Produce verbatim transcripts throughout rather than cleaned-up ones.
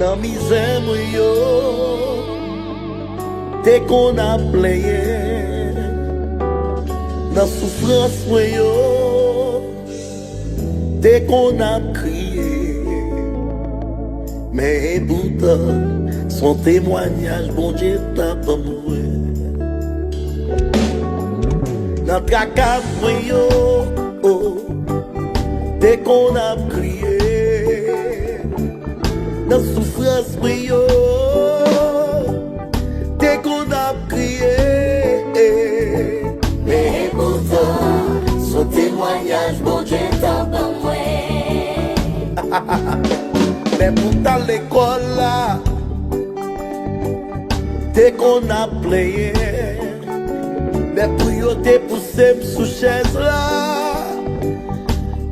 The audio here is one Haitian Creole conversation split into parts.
Nan mizè mwen yo, te konn ap plenyen. Nan soufrans mwen yo, te konn ap kriye. Men epoutan, se yon temwayaj Bondye t ap ban mwen. Nan traka mwen yo, oh, te konn ap kriye. Nan soufrans mwen yo, te konn ap kriye. Men epoutan, se yon temwayaj Bondye t ap ban mwen. Lè pou m t al lekòl la, te konn ap plenyen. Lè pou yo te pouse m sou chèz la,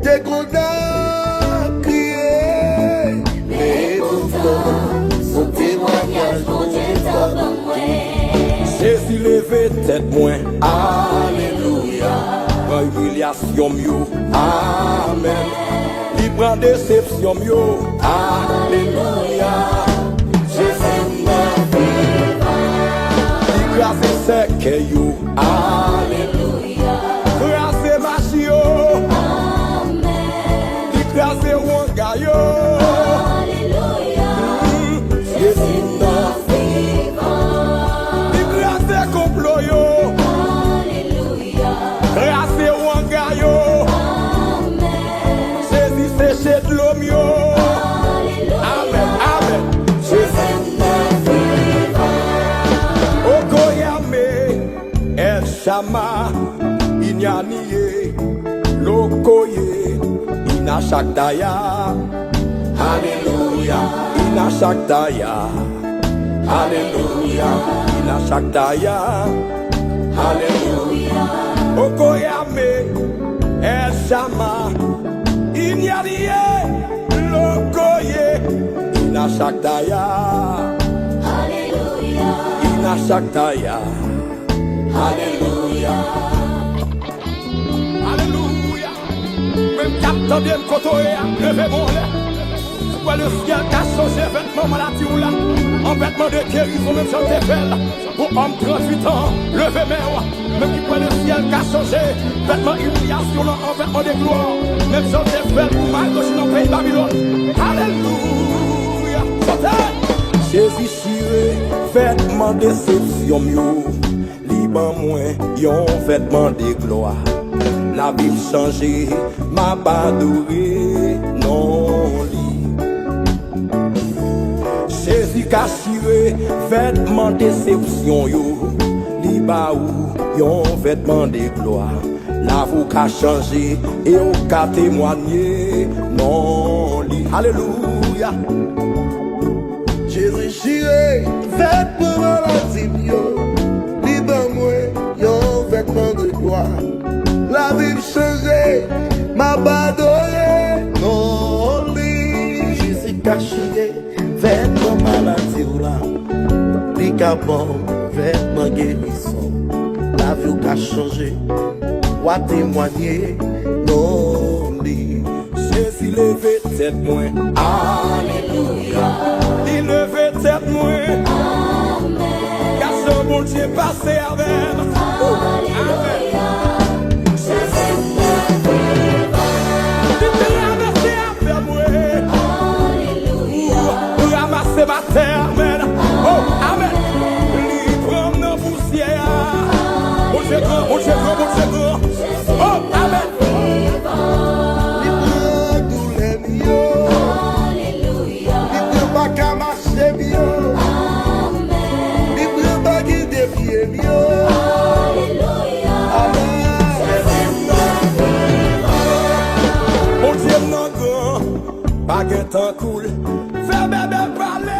te konn ap kriye. Men epoutan, se yon temwayaj Bondye t ap ban mwen. Jezi leve tèt mwen, alelouya. Pran imilyasyon m yo, amèn. Li pran desepsyon m yo, alelouya. Jezi nan vivan. Li kraze sèkèy yo, alelouya. Kraze maji yo, amèn. Li kraze wanga yo, alelouya. Mm, Jezi nan vivan. Li kraze konplo yo, alelouya. Kraze wanga yo. Amèn. Jezi seche dlo m yo. Alelouya. Amèn, amèn. Jezi nan vivan. Okoyame, El Shama, Inyaniye, Lokoye, Inashaktaya. Alelouya, Inashaktaya. Alelouya, Inashaktaya. Alelouya. Okoyame, El Shama, Inyaniye, Lokoye, Inashaktaya. Alelouya. Inashaktaya. Alelouya. Alelouya. Menm k ap tande m kote w ye a, leve men w anlè. Ou kwè lesyèl ka chanje vètman maladi w la an vètman de gerizon, menm jan l te fè l pou òm tranntuit an? Leve men w. Menm ki kwè lesyèl ka chanje vètman imilyasyon w lan an vètman de glwa, menm jan l te fè l pou Madochi nan peyi Babilòn. Alelouya. Chante! Jezi chire vètman desepsyon m yo. Li ban mwen yon vètman de glwa. Lavi m chanje, m ap adore non li. Jezi ka chire vètman desepsyon yo. Li ba ou yon vètman de glwa. Lavi w ka chanje e w ka temwanye non li. Alelouya. Jezi chire vètman maladi m yo, li ban mwen yon vètman de glwa. Lavi m chanje, m ap adore non li. Jezi ka chire vètman maladi w la, li ka ban w vètman gerizon. Lavi w ka chanje, w a temwanye non li. Jezi leve tèt mwen. Alelouya. Li leve tèt mwen. Amèn. Gad jan Bondye pase avè m. Alelouya. Amèn. Jezi leve. Li travèse avè mwen. Alelouya. Ranmase m atè. Amèn. Oh, amèn. Li pran m nan pousyè a. Bondye gran, Bondye gran, Bondye gran. Oh, amèn. Li pran doulè m yo. Alelouya. Li pran pa ka mache m yo. Amèn. Li pran pa gide pye m yo. Alelouya. Amèn. Bondye m nan gran, pa gen tankou l. Fè bèbè pale.